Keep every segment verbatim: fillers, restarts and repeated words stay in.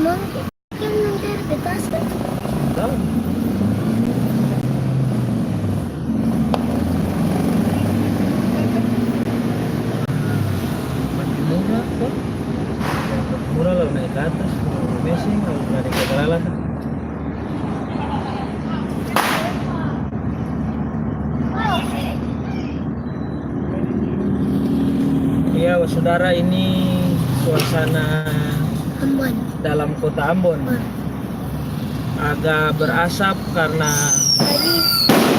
Mungkin nanti ada petasan. Tahu. Makin murah, to. Murah lalu naik ke atas, lalu meseng, lalu lari ke bawah. Iya, saudara, ini suasana Ambon. Dalam kota Ambon. Ambon. Agak berasap karena Tadi.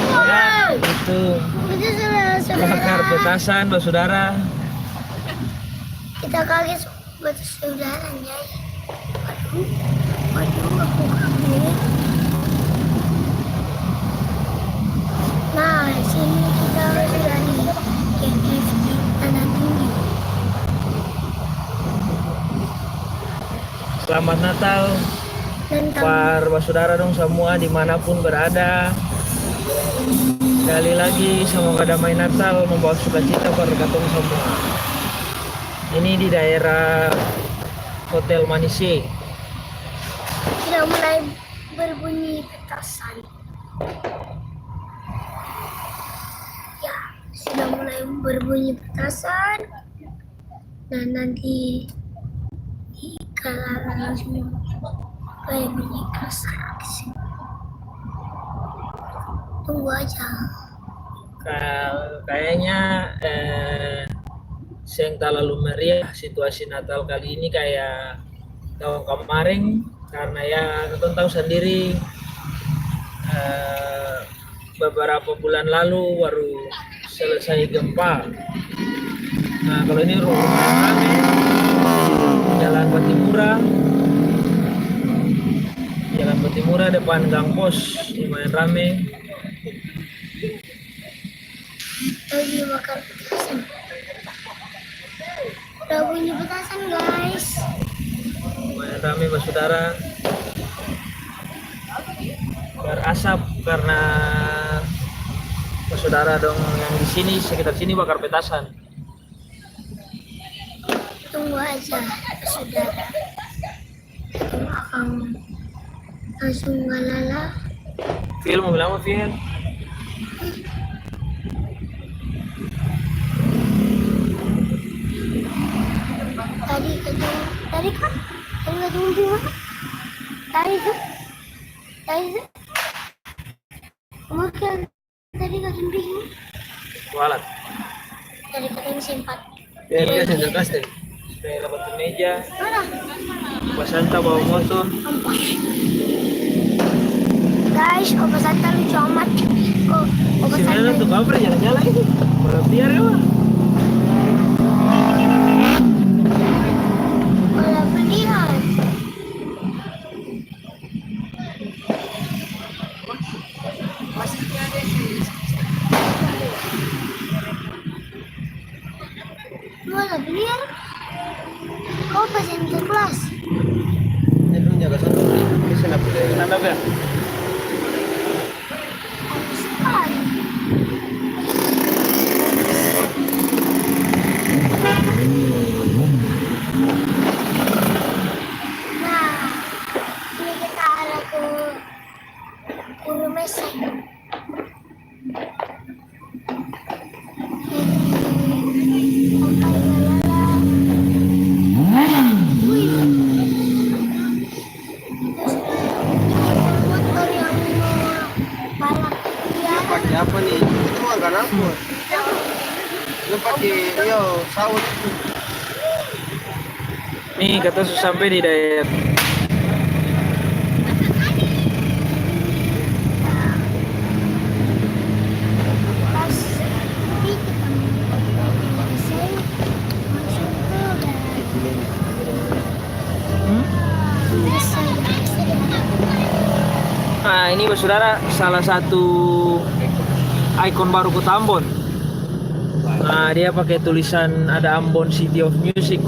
Ya, itu Itu sudah, sudah. Bakar petasan, saudara. Kita kaget. Batu saudara, anjay. Waduh, waduh, aku kaget. Nah, sini kita sudah di K F C Tanah Tinggi. Selamat Natal. Dan tahun par basudara dong samua dimanapun berada. Sekali lagi, semoga damai Natal membawa sukacita par katong samua. Ini di daerah Hotel Manise. Sudah mulai berbunyi petasan. Ya, sudah mulai berbunyi petasan. Dan nanti di kalangan langsung mulai bunyi keras. Tunggu aja. Ka-, kayaknya, eh, seng talalu meriah situasi Natal kali ini kaya tahun kamareng, karna ya, katong tau sandiri, eh, beberapa bulan lalu baru selesai gempa. Nah, kalo ini ru-, rame, Jalan Batimura, Jalan Batimura depan Gang Pos, lumayan rame. Lagi bakar petasan. Udah bunyi petasan, guys. Lumayan rame, basudara. Berasap karna basudara dong yang di sini, sekitar sini bakar petasan. Tunggu aja, saudara. Katong akang langsung galala. Fil, mo bilang apa, Fil? Tadi katong, tadi kan? Tadi katong bilang apa? Tadi tuh, tadi tuh. Mungkin Tadi katong biking. Kualat. Tadi katong sempat. Ya, dia senter kastel. Supaya dapat meja. Mana? Basanta bawa motor. Ampas. Guys, Opa Santa lucu amat. Oh, Opa Santa. Sini ada tuh kampret jalan-jalan itu. Malam biar ya, Bang. Malam biar. Mana beliau? Kau pas yang ke kelas. Ini dulu jaga satu. Ini senap deh. Senap ya? Nah, ini kita ada ke Guru Meseng. Dia pake apa nih? Itu mah nggak dapur. Dia pake, iya, saus. Nih, katong su sampe di daerah. Nah, ini, basudara, salah satu ikon baru Kota Ambon. Nah, dia pake tulisan ada Ambon City of Music.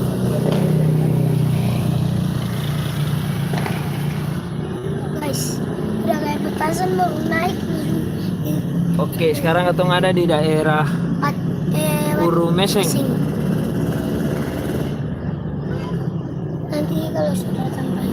Guys, udah kayak petasan baru naik nih. Oke, sekarang katong ada di daerah Pat-, eh, Guru Meseng. Meseng. Nanti kalau sudah sampai,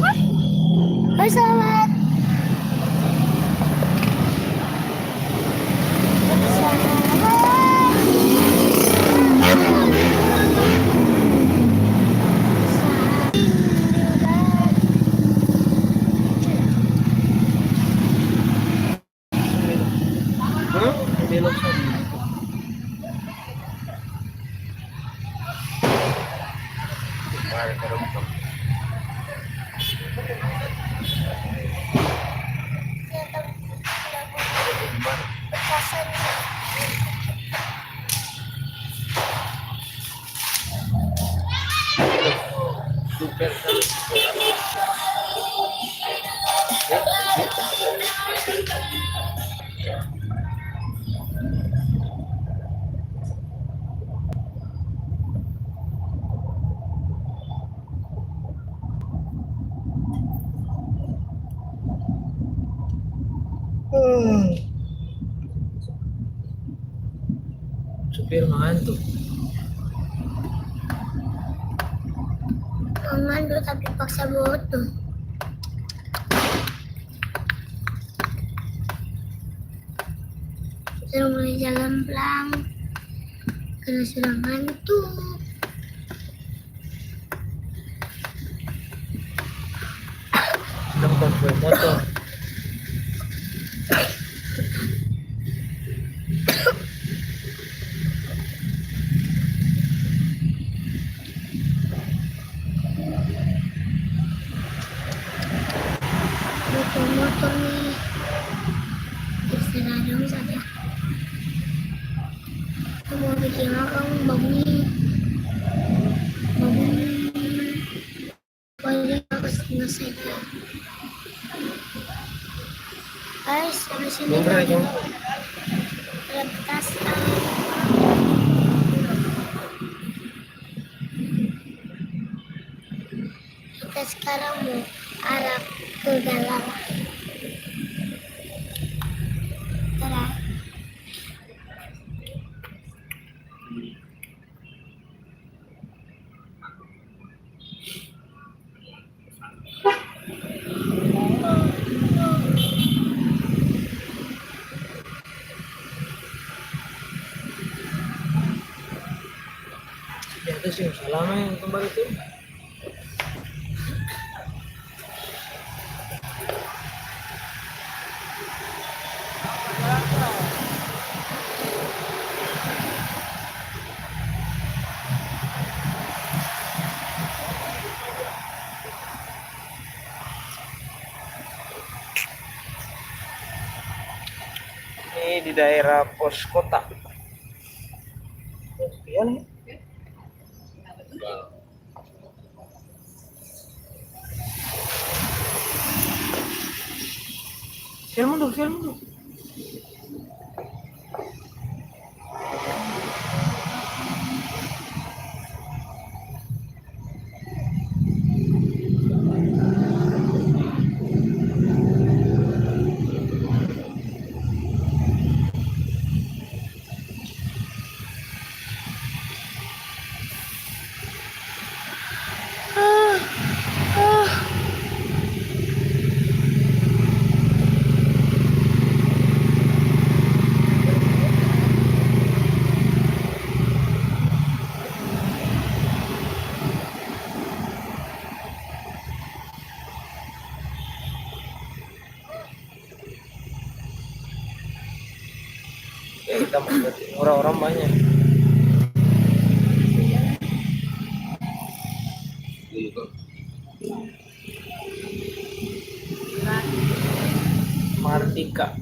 Hai, selamat. Selamat. Supir mangantuk. Mangantuk tapi paksa bawa oto. Sudah mulai jalan pelang karena sudah ngantuk. Dong konvoi motor. Motor-motor ni, terserah dong saja. Mo biking akang babunyi, babunyi. Pokoknya harus selesai. Guys, habis ini ada petasan. Kita sekarang mau arah ke Galala. Dadah. Di atas yang salah, yang kembali tuh. Ini di daerah pos kota. Iya nih. Sial mundur, sial mundur. Ya, kita mau lihat orang-orang banyak. Mardika.